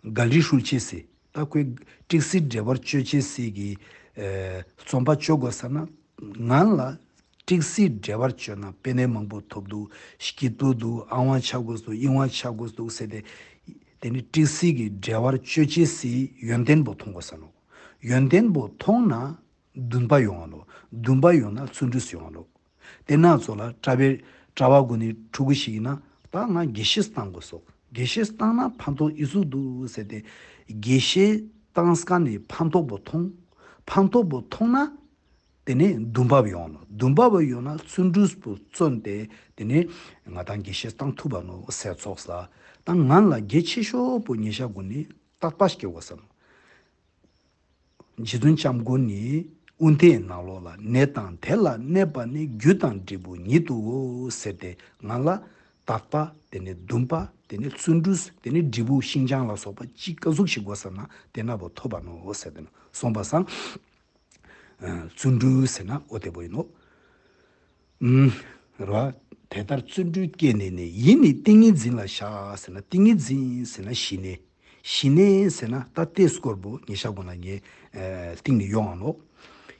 ག་ལི་ཧྲུལ་ཅེས་སི་ད་ཁོའི་ཏིག་སི་འབྲེལ་བར་བཅོ་ཅེས་སི་གི་རྩོམ་པ་བཅོ་དགོས་ས་ན་ང་ལ་ཏིག་སི་འབྲེལ་བར་བཅོ་ན་པེ་ནེ་མང་པོ་ཐོབ་འདུག། སྐྱིད་པོ་འདུག། ཨང་བ་ཆ་དགོས་འདུག། ཨིང་བ་ཆ་དགོས་འདུག་ཟེར་ཏེ་དེ་ནི་ཏིག་སི་གི་འབྲེལ་བར་བཅོ་ཅེས་སི་ཡོན་ཏན་པོ་མཐོང་དགོས་ས་ནོག། ཡོན་ཏན་པོ་མཐོང་ན་འདུན་པ་ཡོང་ང་ནོག། འདུན་པ་ཡོང་ན་བརྩོན་འགྲུས་ཡོང་ང་ནོག། དེ་ན་ཚོ་ལ་གྲྭ་པའི་གྲྭ་བ་གུན་ནི་ཕྲུ་གུ་ཞིག་ཡིན་ན་ད་ང་དགེ་བཤེས་བཏང་དགོས་སོ། དགེ་བཤེས་བཏང་ན་ཕན་ཐོགས་ཨི་ཟུག་འདུག་ཟེར་ཏེ་དགེ་བཤེས་བཏང་སྐབས་ནི་ཕན་ཐོགས་པོ་མཐོང་། ཕན་ཐོགས་པོ་མཐོང་ན་དེ་ནས་འདུན་པ་ཡོང་ནོག། འདུན་པ་ཡོང་ན་བརྩོན་འགྲུས་པོ་བརྩོན་ཏེ་དེ་ནས་ང་ཏང་དགེ་བཤེས་བཏང་ཐུབ་པ་ནོག་ཟེར་ཙོགས་ལ་ད་ང་ལ་གལ་ཆེ་ཤོས་པོ་ཉེ་ཞ་གུན་ནི་དད་པ་སྐྱེ་དགོས་ས་ནོག། རྗེ་བཙུན་བྱམས་མགོན་ནི་ དབུ་མཐའི་ནང་ལོགས་ལ་ནས་དང་དེ་ལ་གནས་པ་ནི་རྒྱུ་དང་འབྲས་བུ་ཉིད་དུའོ་ཟེར་ཏེ་ང་ལ་དག་པ་དེ་ནས་འདུན་པ་དེ་ནས་བརྩོན་འགྲུས་དེ་ནས་འབྲས་བུ་ཤིན་སྦྱངས་ལ་སོགས་པ་ཅི་ག་ཟུག་ཞིག་དགོས་ས་ན་དེ་ན་བོ་ཐོབ་པ་ནོ་ཟེར་ཏེ་ན་སོང་པ་སང་བརྩོན་འགྲུས་ཟེར་ན་འོ་དེ་བོ་ཡིན་ནོ། ཨུམ། ར། དེ་ལྟར་བརྩོན་འགྲུས་བསྐྱེད་ནས་ནི་ཡིད་ནི་ཏིང་ངེ་འཛིན་ལ་བཞག་ཟེར་ན་ཏིང་ངེ་འཛིན་ཟེར་ན་ཞི་གནས། ཞི་གནས་ཟེར་ན་ད་ལྟའི་སྐོར་བོ་ཉེ་ཞག་གོ་ན་ངས་ཨ་སྟིང་ནས་ཡོང་ང་ནོག།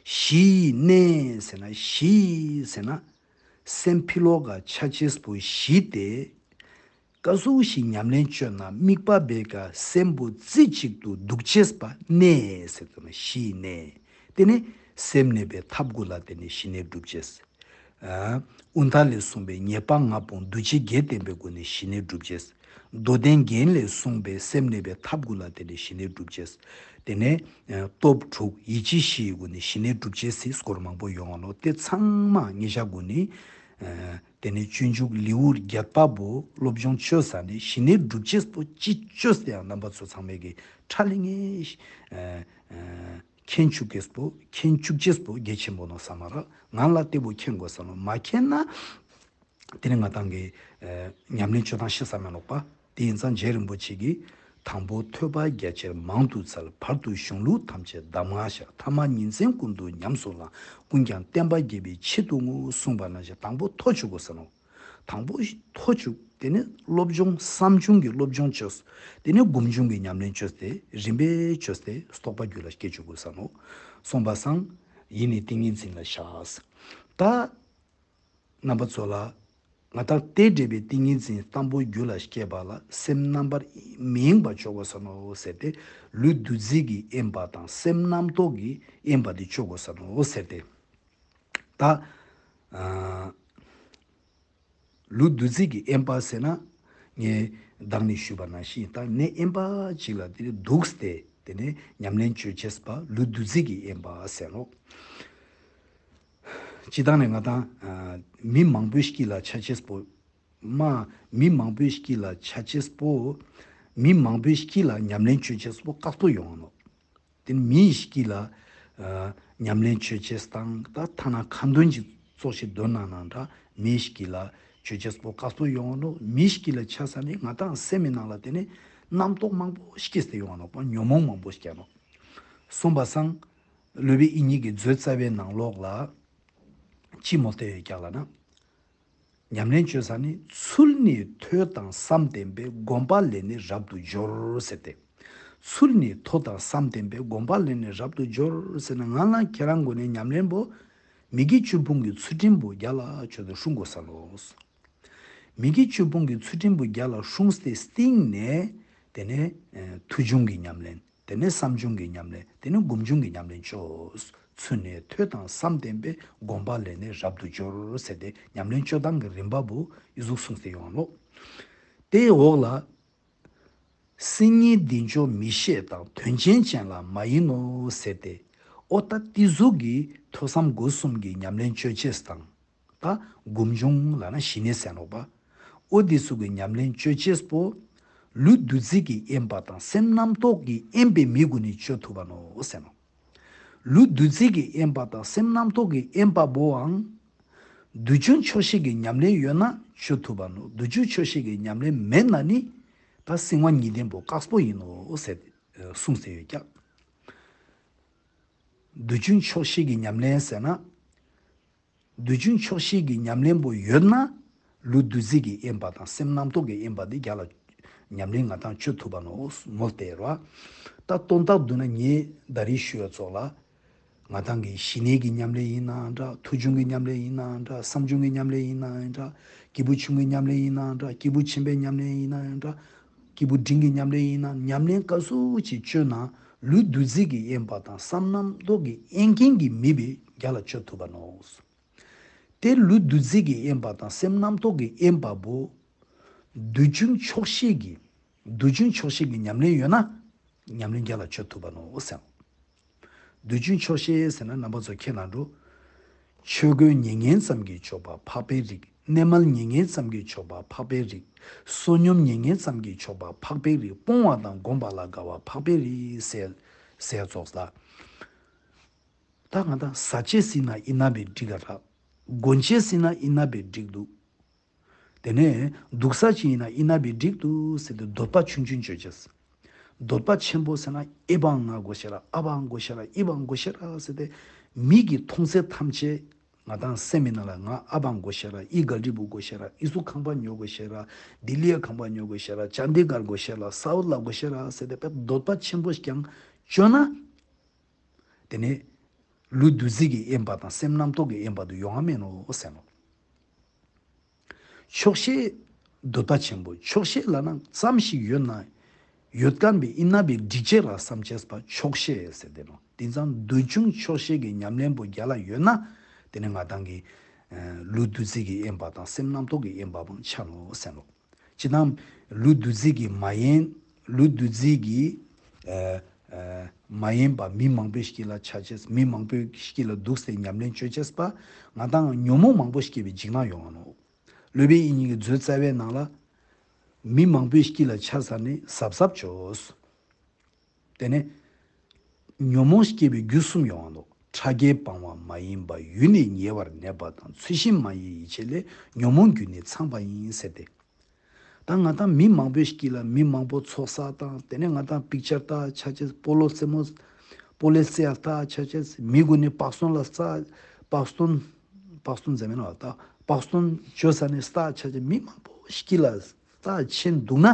ཞི་གནས་ཟེར་ན་ཞི་ཟེར་ན་སེམས་ཕི་ལོག་ག་ཆ་ཅེས་པོ་ཞི་སྟེ། ཀ་ཟུག་ཞིག་ཉམས་ལེན་བཅོས་ན་དམིགས་པ་བེ་ཀ་སེམས་པོ་རྩེ་གཅིག་ཏུ་འདུག་ཅེས་པ་གནས་ཟེར་དུ་ན་ཞི་གནས། དེ་ནས་སེམས་གནས་པའི་ཐབས་དགུ་ལ་དེ་ནས་ཞི་གནས་སྒྲུབ་ཅེས། ཨ་དབུ་མཐའ་ལས་གསུངས་པའི་ཉེས་པ་ལྔ་སྤོང་འདུ་བྱེད་བརྒྱད་བསྟེན་པའི་སྒོ་ནས་ཞི་གནས་སྒྲུབ་ཅེས། མདོ་དོན་རྒྱན་ལས་གསུངས་པའི་སེམས་གནས་པའི་ཐབས་དགུ་ལ་དེ་ནས་ཞི་གནས་སྒྲུབ་ཅེས། དེ་ནས་ཨ་སྟོབས་དྲུག་ཡིད་ཆེས་བཞིའི་སྒོ་ནས་ཞི་གནས་སྒྲུབ་ཅེས་སི་སྐོར་མང་པོ་ཡོང་ང་ནོག། དེ་ཚང་མ་ཉེ་ཞག་གོ་ནི་ཨ་དེ་ནས་སྤྱོད་འཇུག་ལེའུ་བརྒྱད་པ་བོ་སློབ་སྦྱོང་བཅོས་ས་ནས་ཞི་གནས་སྒྲུབ་ཅེས་པོ་ཅི་བཅོས་ཏེ་ཡང་རྣམ་པ་ཚོ་ཚང་མས་ཀྱི་ཁྲ་ལེ་ངེ་ཨ་ཨ་མཁྱེན་བཅུག་ཅེས་པོ་མཁྱེན་བཅུག་ཅེས་པོ་གལ་ཆེན་པོ་ནོ་བསམ་མ་རག། ང་ལ་དེ་བོ་མཁྱེན་དགོས་ས་ནོ། མ་མཁྱེན་ན་དེ་ནས་ང་ཏང་གི་ཨ་ཉམས་ལེན་བཅོ་སྟངས་ཤེས་ས་མེད་ནོག་པ། དེ་ཡིན་ཙང་རྗེ་རིན་པོ་ཆེ་གིས་དང་པོ་ཐོས་པ་རྒྱ་ཆེར་མང་དུ་འཚལ། བར་དུ་གཞུང་ལུགས་ཐམས་ཅད་གདམས་ངག་ཤར། ཐ་མ་ཉིན་མཚན་ཀུན་ཏུ་ཉམས་སུ་བླང་། ཀུན་ཀྱང་བསྟན་པ་རྒྱས་པའི་ཆེད་དུ་བསྔོ། གསུངས་པ་ནང་བཞིན་དང་པོ་ཐོ་བཅུག་དགོས་ས་ནོག། དང་པོ་ཐོ་བཅུག། དེ་ནས་སློབ་སྦྱོང་བསམ་བྱུང་གི་སློབ་སྦྱོང་བཅོས། དེ་ནས་སྒོམ་བྱུང་གི་ཉམས་ལེན་བཅོས་ཏེ་རིམ་པས་བཅོས་ཏེ་རྟོགས་པ་རྒྱུད་ལ་སྐྱེ་བཅུག་དགོས་ས་ནོག། སོང་པ་སང་ཡིད་ནི་ཏིང་ངེ་འཛིན་ལ་བཞག། ད་རྣམ་པ་ཚོ་ལ་ང་ཏང་དེ་འདྲ་བའི་ཏིང་ངེ་འཛིན་དང་པོ་རྒྱུད་ལ་སྐྱེས་པ་ལ་སེམས་རྣམ་པར་མི་གཡེང་བ་བཅོ་དགོས་ས་ནོག་ཟེར་ཏེ་ལུས་བདུད་རྩི་གིས་གཡེངས་པ་དང་སེམས་རྣམ་རྟོག་གིས་གཡེངས་པ་དེ་བཅོ་དགོས་ས་ནོག་ཟེར་ཏེ། ད་ཨ་ལུས་བདུད་རྩི་གིས་གཡེངས་པ་ཟེར་ན་ངས་མདང་ནས་ཞུས་པ་ནང་བཞིན་ད་ནད་གཡེང་བ་ཅིག་ལ་དེ་འདུག་སྟེ་དེ་ནས་ཉམས་ལེན་བཅོ་ཅེས་པ་ལུས་བདུད་རྩི་གིས་གཡེངས་པ་ཟེར་ནོག། སྤྱིར་བཏང་ནས་ང་ཏང་ཨ་མི་མང་པོའི་དཀྱིལ་ལ་ཆ་ཅེས་པོ་མ་མི་མང་པོའི་དཀྱིལ་ལ་ཆ་ཅེས་པོ་མི་མང་པོའི་དཀྱིལ་ལ་ཉམས་ལེན་བཅོ་ཅེས་པོ་དཀགས་པོ་ཡོང་ནོག། དེ་ནི་མིའི་དཀྱིལ་ལ་ཨ་ཉམས་ལེན་བཅོ་ཅེས་དང་ད་ཐ་ན་ཁ་འདོན་ཅིག་ཙོགས་ཤིག་འདོན་ན་ནང་འདྲ་མིའི་དཀྱིལ་ལ་བཅོ་ཅེས་པོ་དཀགས་པོ་ཡོང་ནོག། མིའི་དཀྱིལ་ལ་ཆ་ས་ནི་ང་ཏང་སེམས་མི་ནང་ལ་དེ་ནི་རྣམ་རྟོག་མང་པོ་སྐྱེས་ཏེ་ཡོང་ནོག་པ། ཉོན་མོངས་མང་པོ་སྐྱེ་ནོག། སོང་པ་སང་སློབ་དཔོན་དབྱིག་གཉེན་གྱི་མཛོད་རྩ་བའི་ནང་ལོགས་ལ་ཅི་མོལ་ཏེ་ཡོད་ཀྱག་ལ་ན། ཉམས་ལེན་བཅོ་ས་ནི་ཚུལ་ནི་ཐོས་དང་བསམ་ལྡན་པས་སྒོམ་པ་ལས་ནི་རབ་ཏུ་སྦྱོར་ཟེར་ཏེ། ཚུལ་ནི་ཐོས་དང་བསམ་ལྡན་པས་སྒོམ་པ་ལས་ནི་རབ་ཏུ་སྦྱོར་ཟེར་ན་ང་ལ་ཁྱེད་རང་ངོས་ནས་ཉམས་ལེན་པོ་མི་དགེ་བཅུ་སྤོང་གི་ཚུལ་ཁྲིམས་པོ་རྒྱ་ལ་ཆོས་དང་སྲུང་དགོས་ས་ནོག། མི་དགེ་བཅུ་སྤོང་གི་ཚུལ་ཁྲིམས་པོ་རྒྱ་ལ་སྲུངས་ཏེ་སྟིང་ནས་དེ་ནས་ཨ་ཐོས་བྱུང་གི་ཉམས་ལེན། དེ་ནས་བསམ་བྱུང་གི་ཉམས་ལེན། དེ་ནས་སྒོམ་བྱུང་གི་ཉམས་ལེན་བཅོས། ཚུལ་ནི་ཐོས་དང་བསམ་ལྡན་པས་སྒོམ་པ་ལས་ནི་རབ་ཏུ་སྦྱོར་ཟེར་ཏེ་ཉམས་ལེན་བཅོ་སྟངས་ཀྱི་རིམ་པ་བོ་ཨི་ཟུག་གསུངས་ཏེ་ཡོང་ནོག། དེའི་འོག་ལ་སེམས་ཉིད་བདེ་མཆོག་མི་ཤེས་དང་དོན་ཆེན་ཅན་ལ་མ་ཡིན་ནོ་ཟེར་ཏེ་ཨོ་ད་དེ་ཟུག་གི་ཐོས་བསམ་སྒོམ་གསུམ་གྱི་ཉམས་ལེན་བཅོ་ཅེས་དང་། ད་སྒོམ་བྱུང་ལ་ན་ཞི་གནས་ཟེར་ནོག་པ། ཨོ་དེ་ཟུག་གི་ཉམས་ལེན་བཅོ་ཅེས་པོ་ལུས་བདུད་རྩི་གིས་གཡེངས་པ་དང་སེམས་རྣམ་རྟོག་གིས་གཡེངས་པའི་མི་གུན་ནི་བཅོ་ཐུབ་པ་ནོག་ཟེར་ནོག། ལུས་བདུད་རྩི་གིས་གཡེངས་པ་དང་སེམས་རྣམ་རྟོག་གིས་གཡེངས་པ་བོའང་དུས་རྒྱུན་ཆོག་ཤེས་ཀྱི་ཉམས་ལེན་ཡོད་ན་བཅོ་ཐུབ་པ་ནོག། དུས་རྒྱུན་ཆོག་ཤེས་ཀྱི་ཉམས་ལེན་མེད་ན་ནི་ད་སེམས་དབང་གཉིས་ལྡན་པོ་དཀགས་པོ་ཡིན་ནོག་ཟེར་གསུངས་ཏེ་ཡོད་ཀྱག། དུས་རྒྱུན་ཆོག་ཤེས་ཀྱི་ཉམས་ལེན་ཟེར་ན། དུས་རྒྱུན་ཆོག་ཤེས་ཀྱི་ཉམས་ལེན་པོ་ཡོད་ན་ལུས་བདུད་རྩི་གིས་གཡེངས་པ་དང་སེམས་རྣམ་རྟོག་གིས་གཡེངས་པ་འདི་རྒྱ་ལ་ཉམས་ལེན་ང་ཏང་བཅོ་ཐུབ་པ་ནོག་མོལ་ཏེ་ར། ད་དོན་དག་བསྡུ་ན་ངས་ད་རེས་ཞུ་བ་ཙོགས་ལ་ང་ཏང་གི་ཞི་གནས་ཀྱི་ཉམས་ལེན་ཡིན་ནའང་འདྲ། ཐོས་བྱུང་གི་ཉམས་ལེན་ཡིན་ནའང་འདྲ། བསམ་བྱུང་གི་ཉམས་ལེན་ཡིན་ནའང་འདྲ། སྐྱེས་བུ་ཆུང་གི་ཉམས་ལེན་ཡིན་ནའང་འདྲ། སྐྱེས་བུ་ཆེན་པོའི་ཉམས་ལེན་ཡིན་ནའང་འདྲ། སྐྱེས་བུ་འབྲིང་གི་ཉམས་ལེན་ཡིན་ན་ཉམས་ལེན་ག་ཟུག་ཅིག་བཅོས་ན་ལུས་བདུད་རྩི་གིས་གཡེངས་པ་དང་སེམས་རྣམ་རྟོག་གིས་གཡེང་མཁན་གྱི་མི་བོའི་རྒྱ་ལ་བཅོ་ཐུབ་པ་ནོག། དེ་ལུས་བདུད་རྩི་གིས་གཡེངས་པ་དང་སེམས་རྣམ་རྟོག་གིས་གཡེངས་པ་བོ། དུས་རྒྱུན་ཆོག་ཤེས་ཀྱི། དུས་རྒྱུན་ཆོག་ཤེས་ཀྱི་ཉམས་ལེན་ཡོད་ན། ཉམས་ལེན་རྒྱ་ལ་བཅོ་ཐུབ་པ་ནོག་ཟེར། དུས་རྒྱུན་ཆོག་ཤེས་ཟེར་ན་རྣམ་པ་ཚོ་མཁྱེན་ན་འགྲོ། ཆོས་གོས་རྙེད་མཁན་ཙམ་གྱིས་ཆོག་པ་འཕགས་པའི་རིགས། གནས་མལ་རྙེད་མཁན་ཙམ་གྱིས་ཆོག་པ་འཕགས་པའི་རིགས། བསོད་སྙོམས་རྙེད་མཁན་ཙམ་གྱིས་ཆོག་པ་འཕགས་པའི་རིགས། སྤོང་བ་དང་སྒོམ་པ་ལ་དགའ་བ་འཕགས་པའི་རིགས་ཟེར། ཟེར་ཙོགས་ལ། ད་ ད་ང་དང་ཟ་ཅེས་ཟིན་ན་ཨིན་ན་བེ་འགྲིག་ག་ར། གོན་ཅེས་ཟིན་ན་ཨིན་ན་བེ་འགྲིག་འདུག། དེ་ནས་འདུག་ས་ཅིག་ཨིན་ན་ཨིན་ན་བེ་འགྲིག་འདུག་ཟེར་ཏེ་འདོད་པ་ཆུང་ཆུང་ཅོ་ཅེས། འདོད་པ་ཆེན་པོ་ཟེར་ན་ཨེ་བའང་ང་དགོས་ཤེས་ར། ཨ་བའང་དགོས་ཤེས་ར། ཨི་བའང་དགོས་ཤེས་ར་ཟེར་ཏེ་མི་གི་མཐོང་ཚད་ཐམས་ཅད་ང་དང་སེམས་མི་ནང་ལ་ང་ཨ་བའང་དགོས་ཤེས་ར། ཨི་གལ་ཏེ་བུ་དགོས་ཤེས་ར། ཨི་སུ་ཁང་པ་ཉོ་དགོས་ཤེས་ར། ལྡི་ལི་ཡ་ཁང་པ་ཉོ་དགོས་ཤེས་ར། ཅན་དི་གར་དགོས་ཤེས་ར། སའུཐ་ལ་དགོས་ཤེས་ར་ཟེར་ཏེ་འདོད་པ་ཆེན་པོ་ཞིག་ཀྱང་ཅོ་ན། དེ་ནས་ལུས་བདུད་རྩི་གི་དབེན་པ་དང་སེམས་རྣམ་རྟོག་གི་དབེན་པ་དུ་ཡོང་བ་མེད་ནོ་ཟེར་ནོ། ཆོག་ཤེས། འདོད་པ་ཆེན་པོ་ཆོག་ཤེས་ལབ་ན་ཙམ་ཞིག་ཡོད་ན། ཡོད་མཁན་བེ་ཨིན་ན་བེ་འགྲིག་ཅེས་ར་བསམ་ཅེས་པ་ཆོག་ཤེས་ཟེར་ཏེ་ནོ། དེ་ཙང་འདོད་ཆུང་ཆོག་ཤེས་ཀྱི་ཉམས་ལེན་པོ་རྒྱལ་ལ་ཡོད་ན། དེ་ནས་ང་དང་གི་ལུས་བདུད་རྩི་གི་དབེན་པ་དང་སེམས་རྣམ་རྟོག་གི་དབེན་པ་བང་ཆ་ནོ་ཟེར་ནོ། ཅི་ནམ་ལུས་བདུད་རྩི་གི་མ་ཡིན། ལུས་བདུད་རྩི་གི་ཨ་ཨ་མ་ཡིན་པ་མི་མང་པོའི་དཀྱིལ་ལ་ཆ་ཅེས། མི་མང་པོའི་དཀྱིལ་ལ་འདུག་སྟེ་ཉམས་ལེན་ཅོ་ཅེས་པ་ང་དང་ཉོན་མོངས་མང་པོ་སྐྱེ་བའི་འཇིགས་སྣང་ཡོང་ང་ནོ། སློབ་དཔོན་དབྱིག་གཉེན་གྱི་མཛོད་རྩ་བའི་ནང་ལ་མི་མང་པོའི་དཀྱིལ་ལ་ཆ་ས་ནི་གཟབ་གཟབ་ཅོས། དེ་ནས་ཉོན་མོངས་སྐྱེ་བའི་རྒྱུ་གསུམ་ཡོང་ང་ནོ། ཕྲ་རྒྱས་སྤང་བ་མ་ཡིན་པ་ཡུལ་ནི་ཉེ་བར་གནས་པ་དང་། ཚུལ་བཞིན་མ་ཡིན་ཡིད་བྱེད་ལས། ཉོན་མོངས་རྒྱུ་ནི་ཚང་བ་ཡིན་ཟེར་ཏེ། ད་ང་དང་མི་མང་པོའི་དཀྱིལ་ལ་མི་མང་པོ་ཚོགས་ས་དང་དེ་ནས་ང་དང་པིག་ཅར་ལྟ་ཆ་ཅེས། སྤོ་ལོ་རྩེད་མོ་སྤོ་ལོ་རྩེ་ཡ་ལྟ་ཆ་ཅེས། མི་གུན་ནི་བག་སྟོན་ལ་ལྟ་བག་སྟོན་བག་སྟོན་ཟེར་མེད་ནོ་ད་བག་སྟོན་ཅོ་ས་ནི་ལྟ་ཆ་ཅེས། མི་མང་པོ་དཀྱིལ་ལ་ལྟ་ཆེན་འདུག་ན།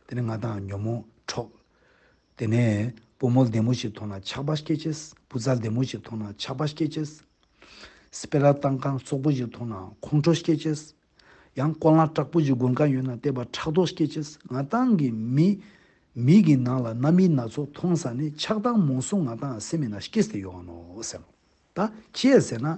དེ་ནས་ང་དང་ཉོན་མོངས་འཕྲོག་དེ་ནས་བུ་མོ་ལྡེ་མོ་ཞིག་མཐོང་ན་ཆགས་པ་སྐྱེ་ཅེས། བུ་ཚ་ལྡེ་མོ་ཞིག་མཐོང་ན་ཆགས་པ་སྐྱེ་ཅེས། སྤེ་ར་བཏང་མཁན་ཙོག་པོ་ཞིག་མཐོང་ན་ཁོང་ཁྲོ་སྐྱེ་ཅེས། ཡང་གོན་ལག་དྲག་པོ་ཞིག་གོན་མཁན་ཡོད་ན་དེ་བ་ཕྲག་དོག་སྐྱེ་ཅེས། ང་དང་གི་མི་མི་གི་ནང་ལ་རྣམ་སྨིན་སྣ་ཚོགས་མཐོང་ས་ནི་ཆགས་སྡང་རྨོངས་གསུམ་ང་དང་སེམས་མི་ནང་སྐྱེས་ཏེ་ཡོང་ང་ནོ་ཟེར་ནོ། ད་ཅི་ཟེར་ན།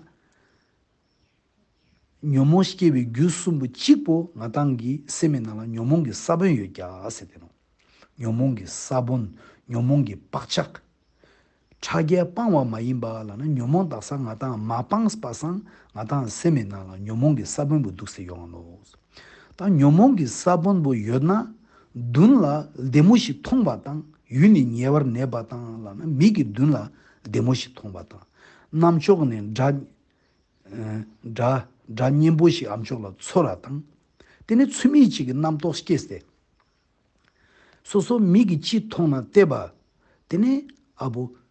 ཉོན་མོངས་སྐྱེ་བའི་རྒྱུ་གསུམ་པོ་གཅིག་པོ་ང་དང་གི་སེམས་མི་ནང་ལ་ཉོན་མོངས་ཀྱི་ས་བོན་ཡོད་ཀྱག་ཟེར་ཏེ་ནོ། ཉོན་མོངས་ཀྱི་ས་བོན། ཉོན་མོངས་ཀྱི་བག་ཆགས། ཕྲ་རྒྱས་སྤང་བ་མ་ཡིན་པ་ལབ་ན་ཉོན་མོངས་དག་ས་ང་དང་མ་སྤངས་པ་སང་ང་དང་སེམས་མི་ནང་ལ་ཉོན་མོངས་ཀྱི་ས་བོན་པོ་འདུག་སེ་ཡོང་ནོ། ད་ཉོན་མོངས་ཀྱི་ས་བོན་པོ་ཡོད་ན་མདུན་ལ་ལྡེ་མོ་ཞིག་མཐོང་བ་དང་ཡུལ་ནི་ཉེ་བར་གནས་པ་དང་ལབ་ན་མི་གི་མདུན་ལ་ལྡེ་མོ་ཞིག་མཐོང་བ་དང་། རྣམ་ཅོག་ནས་སྒྲ་སྒྲ་སྒྲ་སྙན་པོ་ཞིག་ཨམ་ཅོག་ལ་ཚོར་བ་དང་། དེ་ནས་ཚུལ་མིན་ཅིག་གི་རྣམ་རྟོག་སྐྱེས་ཏེ། སོ་སོ་མི་གི་ཅི་མཐོང་ན་བལྟས་པ། དེ་ནས་ཨ་བོ།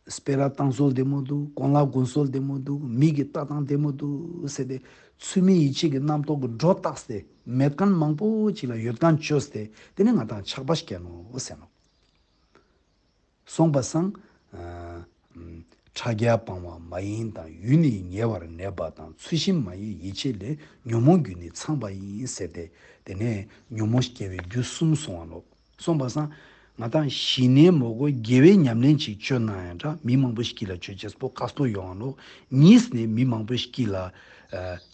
སྤེ་ར་བཏང་སྲོལ་བདེ་མོ་འདུག། གོན་ལག་གོན་སྲོལ་བདེ་མོ་འདུག། མི་གི་ལྟ་སྟངས་བདེ་མོ་འདུག་ཟེར་ཏེ་ཚུལ་མིན་ཡིད་བྱེད་ཀྱི་རྣམ་རྟོག་གི་སྒྲོ་བཏགས་ཏེ་མེད་མཁན་མང་པོ་ཅིག་ལ་ཡོད་མཁན་བཅོས་ཏེ་དེ་ནས་ང་དང་ཆགས་པ་སྐྱེ་ནོ་ཟེར་ནོ། སོང་པ་སང་། ཨ་ཕྲ་རྒྱས་སྤང་བ་མ་ཡིན་དང་། ཡུལ་ནི་ཉེ་བར་གནས་པ་དང་། ཚུལ་བཞིན་མ་ཡིན་ཡིད་བྱེད་ལས། ཉོན་མོངས་རྒྱུ་ནི་ཚང་བ་ཡིན་ཟེར་ཏེ། དེ་ནས་ཉོན་མོངས་སྐྱེ་བའི་རྒྱུ་གསུམ་སོང་བ་ནོ། སོང་པ་སང་། ང་དང་ཞི་གནས་མོ་གོ་དགེ་བའི་ཉམས་ལེན་ཅིག་བཅོ་ན་ཡང་འདྲ་མི་མང་པོ་ཞིག་གི་ལ་བཅོ་ཅེས་པོ་དཀའ་སྤོ་ཡོང་བ་ནོ། གཉིས་ནས་མི་མང་པོ་ཞིག་གི་ལ།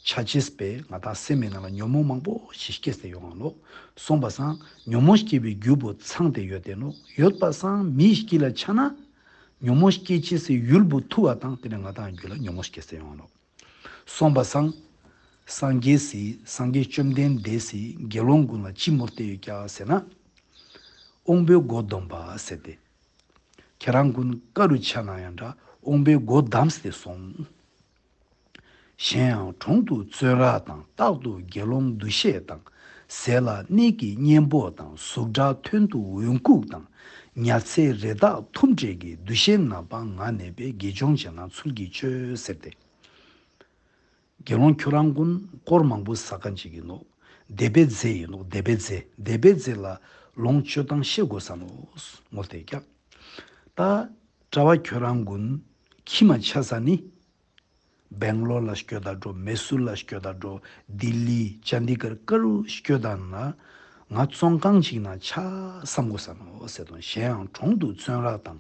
ཆ་ཅེས་པས་ང་དང་སེམས་མི་ནང་ལ་ཉོན་མོངས་མང་པོ་ཞིག་སྐྱེས་ཏེ་ཡོང་ང་ནོག། སོང་པ་སང་ཉོན་མོངས་སྐྱེ་བའི་རྒྱུ་པོ་ཚང་སྟེ་ཡོད་དེ་ནོག། ཡོད་པ་སང་མི་ཞིག་གི་ལ་ཆ་ན་ཉོན་མོངས་སྐྱེ་ཅེས་སི་ཡུལ་པོ་ཐུ་བ་དང་དེ་ནས་ང་དང་རྒྱུད་ལ་ཉོན་མོངས་སྐྱེས་ཏེ་ཡོང་ང་ནོག། སོང་པ་སང་སངས་རྒྱས་སི་སངས་རྒྱས་བཅོམ་ལྡན་འདས་སི་དགེ་སློང་ཀུན་ལ་ཅི་མོལ་ཏེ་ཡོད་ཀྱག་ཟེར་ན། དབང་པོའི་སྒོ་སྡོམ་པ་ཟེར་ཏེ། ཁྱེད་རང་ཀུན་ཀ་རུ་ཆ་ན་ཡང་འདྲ་དབང་པོའི་སྒོ་བསྡམས་ཏེ་སོང་། གཞན་ཡང་གྲོང་དུ་བཙོན་ར་དང་། རྟག་ཏུ་དགེ་སློང་འདུ་ཤེས་དང་། ཟས་ལ་གནས་ཀྱི་གཉེན་པོ་དང་། གཟུགས་སྒྲ་ཐོན་དུ་འོན་ལྐུགས་དང་། ཉལ་ཚེ་རི་དྭགས་ཐུམ་བྲེད་ཀྱི། འདུ་ཤེས་རྣམ་པ་ང་གནས་པས། དགེ་སྦྱོང་བྱེད་ན་ཚུལ་གྱིས་སྤྱོད་ཟེར་ཏེ། དགེ་སློང་ཁྱོད་རང་ཀུན་དཀོར་མང་པོ་ཟ་མཁན་ཅིག་ཡིན་ནོག། དེ་བེ་ཛེ་ཡིན་ནོག། དེ་བེ་ཛེ། དེ་བེ་ཛེ་ལ་ལོངས་སྤྱོད་སྟངས་ཤེས་དགོས་ས་ནོག་མོལ་ཏེ་ཀྱག། ད་གྲྭ་པ་ཁྱོད་རང་ཀུན་ཁྱིམ་མ་ཆ་ས་ནི། སྦེང་ལོར་ལ་སྐྱོད་ད་འགྲོ། མེ་སུར་ལ་སྐྱོད་ད་འགྲོ། ལྡི་ལི་ཅན་དི་གར་ཀ་རུ་སྐྱོད་ད་ན་ང་བཙོན་ཁང་ཅིག་ན་ཆ་བསམ་དགོས་ས་ནོག་ཟེར་དོན། གཞན་ཡང་གྲོང་དུ་བཙོན་ར་དང་།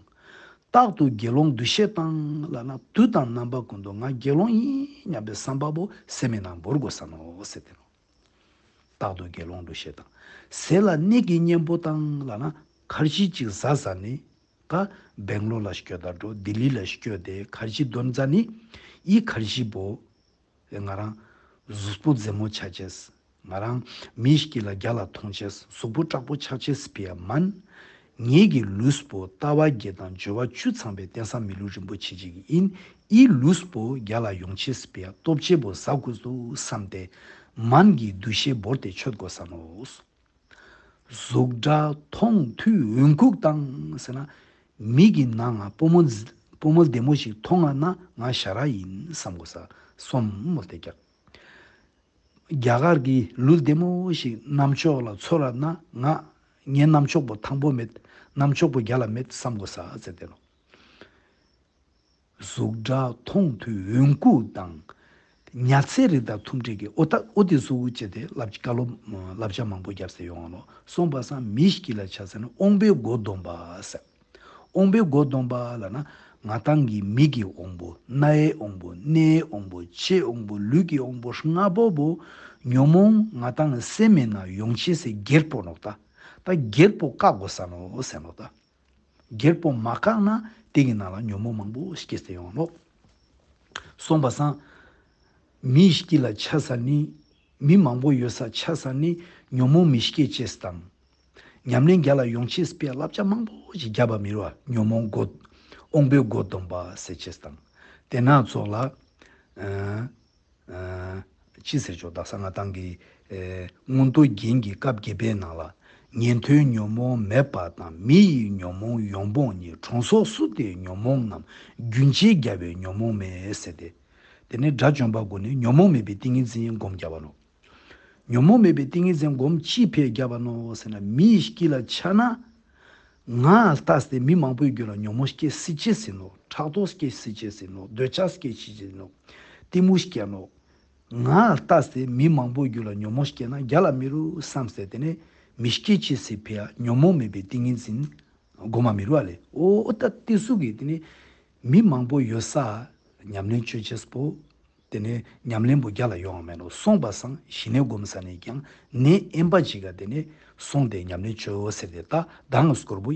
རྟག་ཏུ་དགེ་སློང་འདུ་ཤེས་དང་ལབ་ན་དུས་དང་རྣམ་པ་ཀུན་ཏུ་ང་དགེ་སློང་ཡིན་སྙམ་པའི་བསམ་པ་པོ་སེམས་མི་ནང་བོར་དགོས་ས་ནོག་ཟེར་ཏེ་ནོག། རྟག་ཏུ་དགེ་སློང་འདུ་ཤེས་དང་། ཟས་ལ་གནས་ཀྱི་གཉེན་པོ་དང་ལབ་ན་ཁར་ཇི་ཅིག་ཟ་ཟ་ནི་ཀ་སྦེང་ལོར་ལ་སྐྱོད་ད་འགྲོ། ལྡི་ལི་ལ་སྐྱོད་དེ་ཁར་ཇི་དོན་ཟ་ནི་ཨི་ཁར་ཇི་པོ། ང་རང་གཟུགས་པོ་མཛེས་མོ་ཆ་ཅེས། ང་རང་མི་ཞིག་གི་ལ་རྒྱ་ལ་མཐོང་ཅེས། གཟུགས་པོ་དྲག་པོ་ཆ་ཅེས་པི་ཡ་མན། ངེ་གི་ལུས་པོ་ལྟ་བ་བརྒྱད་དང་སྦྱོར་བ་བཅུ་ཚང་བའི་རྟེན་ས་མི་ལུས་རིན་པོ་ཆེ་ཅིག་ཨིན། འི་ལུས་པོ་རྒྱ་ལ་ཡོང་ཅེས་པའི་ལྟོ་ཆས་པོ་ཟ་དགོས་སོ་བསམ་སྟེ་མན་གྱི་འདུ་ཤེས་བོར་ཏེ་མཆོད་དགོས་ས་ནོག། གཟུགས་སྒྲ་མཐོང་ཐོས་འོན་ལྐུགས་དང་ཟེར་ན། མིག་གི་ནང་ང་སྤོ་མོ་སྤོ་མོ་བདེ་མོ་ཞིག་མཐོང་ང་ན་ང་ཞ་ར་ཨིན་བསམ་དགོས་ས་སོམ་མོ་སྟེ་ཀྱག། རྒྱ་གར་གྱི་ལུས་བདེ་མོ་ཞིག་རྣམ་ཅོག་ལ་ཚོར་ར་ན་ང་ངའི་རྣམ་ཅོག་པོ་ཐང་པོ་མེད། རྣམ་ཅོག་པོ་རྒྱ་ལ་མེད་བསམ་དགོས་ས་ཟེར་ཏེ་ནོག། གཟུགས་སྒྲ་མཐོང་ཐོས་འོན་ལྐུགས་དང་། ཉ་ཚེ་རིགས་དང་ཐུམ་སྒྲིལ་གྱི་འོ་ད་འོ་དེ་གཟུགས་ཅེས་ཏེ་བསླབ་བྱ་བཀའ་སློབ་བསླབ་བྱ་མང་པོ་བརྒྱབ་སྟེ་ཡོང་ང་ནོག། སོང་པ་སང་མི་སྐྱིད་ལ་ཆ་ཟེར་ན་དབང་པོའི་སྒོ་སྡོམ་པ་ཟེར། དབང་པོའི་སྒོ་སྡོམ་པ་ལ་ན་ང་ཏང་གི་མིག་གི་དབང་པོ་རྣའི་དབང་པོ་སྣའི་དབང་པོ་ལྕེའི་དབང་པོ་ལུས་ཀྱི་དབང་པོ་ལྔ་པོ་བོ་ཉོན་མོངས་ང་ཏང་སེམས་མེད་ན་ཡོང་ཅེས་སི་སྒེར་པོ་ནོག་ད། ད་སྒེར་པོ་བཀག་དགོས་ས་ནོག་ཟེར་ནོག་ད། སྒེར་པོ་མ་བཀག་ན་དེ་གི་ནང་ལ་ཉོན་མོངས་མང་པོ་སྐྱེས་ཏེ་ཡོང་ནོག། སོང་པ་སང་མི་སྐྱིད་ལ་ཆ་ས་ནི་མི་མང་པོ་ཡོད་ས་ཆ་ས་ནི་ཉོན་མོངས་མི་སྐྱེ་ཅེས་དང་། ཉམས་ལེན་རྒྱ་ལ་ཡོང་ཅེས་པའི་བསླབ་བྱ་མང་པོ་ཞིག་བརྒྱབ་པ་མི་རུ་བ་ཉོན་མོངས་སྒོ་དབང་པོའི་སྒོ་སྡོམ་པ་ཟེར་ཅེས་དང་། དེ་ན་ཚོགས་ལ་ཨ་ཨ་ཅི་ཟེར་ཆོག་དག་ས་ང་ཏང་གི་ཨེ་མངོན་རྟོགས་རྒྱན་གྱི་སྐབས་བརྒྱད་པའི་ནང་ལ་ཉན་ཐོས་ཉོན་མོངས་མེད་པ་དང་མི་ཡི་ཉོན་མོངས་ཡོངས་སྤོང་ཉིད། གྲོང་སོགས་སུ་དེ་ཉོན་མོངས་རྣམས། རྒྱུན་ཆད་རྒྱལ་བའི་ཉོན་མོངས་མེད་ཟེར་ཏེ། དེ་ནས་དགྲ་བཅོམ་པ་མགོན་ནི་ཉོན་མོངས་མེད་པའི་ཏིང་ངེ་འཛིན་སྒོམ་བརྒྱབ་པ་ནོག། ཉོན་མོངས་མེད་པའི་ཏིང་ངེ་འཛིན་སྒོམ་ཅི་ཕི་བརྒྱབ་པ་ནོག་ཟེར་ན་མི་ཡི་སྐྱིད་ལ་ཆ་ན། ང་ལྟས་ཏེ་མི་མང་པོའི་རྒྱུད་ལ་ཉོན་མོངས་སྐྱེ་སྲིད་ཅེས་ཨིན་ནོག། ཕྲག་དོག་སྐྱེ་སྲིད་ཅེས་ཨིན་ནོག། འདོད་ཆགས་སྐྱེ་སྲིད་ཅེས་ཨིན་ནོག། གཏི་མུག་སྐྱེ་ནོག། ང་ལྟས་ཏེ་མི་མང་པོའི་རྒྱུད་ལ་ཉོན་མོངས་སྐྱེ་ན་རྒྱ་ལ་མི་རུ་བསམ་སྟེ་དེ་ནས་མི་སྐྱེ་ཅེས་སི་ཕི་ཡ་ཉོན་མོངས་མེད་པའི་ཏིང་ངེ་འཛིན་སྒོམ་མ་མི་རུ་བ་ལེ། འོ་ད་དེ་ཟུག་གི་དེ་ནས་མི་མང་པོ་ཡོད་ས་ཉམས་ལེན་ཅོ་ཅེས་པོ། དེ་ནས་ཉམས་ལེན་པོ་རྒྱ་ལ་ཡོང་བ་མེད་ནོག། སོང་པ་སང་ཞི་གནས་སྒོམ་ས་ནས་ཀྱང་ནད་དབེན་པ་ཅིག་ག་དེ་ནས་སོང་སྟེ་ཉམས་ལེན་ཅོ་ཟེར་ཏེ་ད་མདང་སྐོར་པོ།